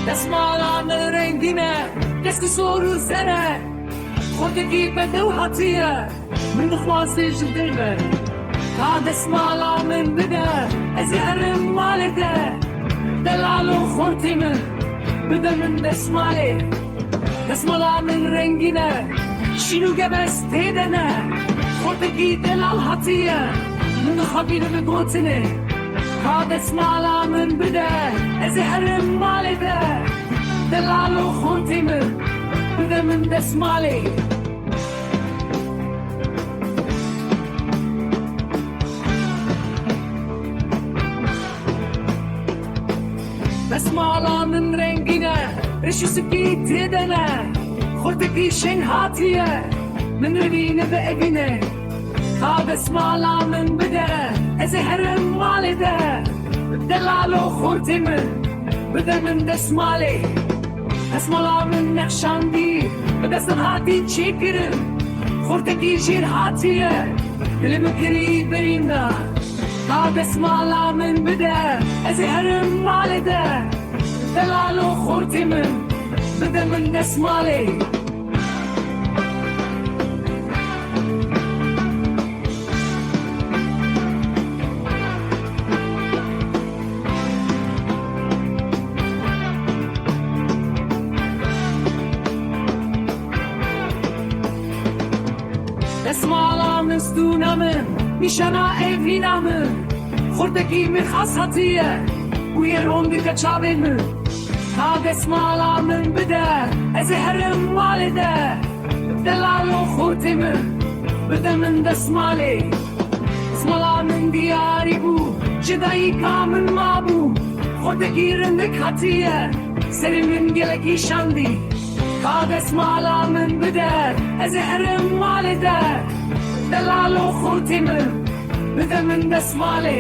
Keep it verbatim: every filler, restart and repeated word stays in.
Desmala min rengîn e, destî sor û zer e. Xortekî bedew hatiye, min dixwaze ji vir be. Ka desmala min bide, ez ê herim malê te. Delalo xortê min, bide min desmalê. Desmala min rengîn e, şîn û gebes tê de ne. Xortekî delal hatiye, min dixapîne bi gotinê. Ka desmala min bide, ez ê herim malê te. Delalo xortê min, bide min desmalê. Desmala min rengîn e, reş û spî tê de ne. Xortekî şeng hatiye, min revîne bi evîne. Ka desmala min bide, ez ê herim malê te. Delalo xortê min, bide min desmalê. Desmala min nexşandî, bi destan hatî çêkirin. Xortekî jêr hatiye, dilê min kirî birînda. Ka desmala min bide, ez ê herim malê te. Delalo xortê min, bide min desmalê. Desmala min stûna min, nîşana evîna min. Xortekî min xas hatiye, û yê ron dike çavên min. Ka desmala min bide, ez ê herim malê te. Delalo xortê min, bide min desmalê. Desmala min diyarî bû, ji dayika min mabû. Xortekî rindik hatiye, serê min gelekî şandî. Ka desmala min bide, ez ê herim malê te. Delalo xortê min, bide min desmalê.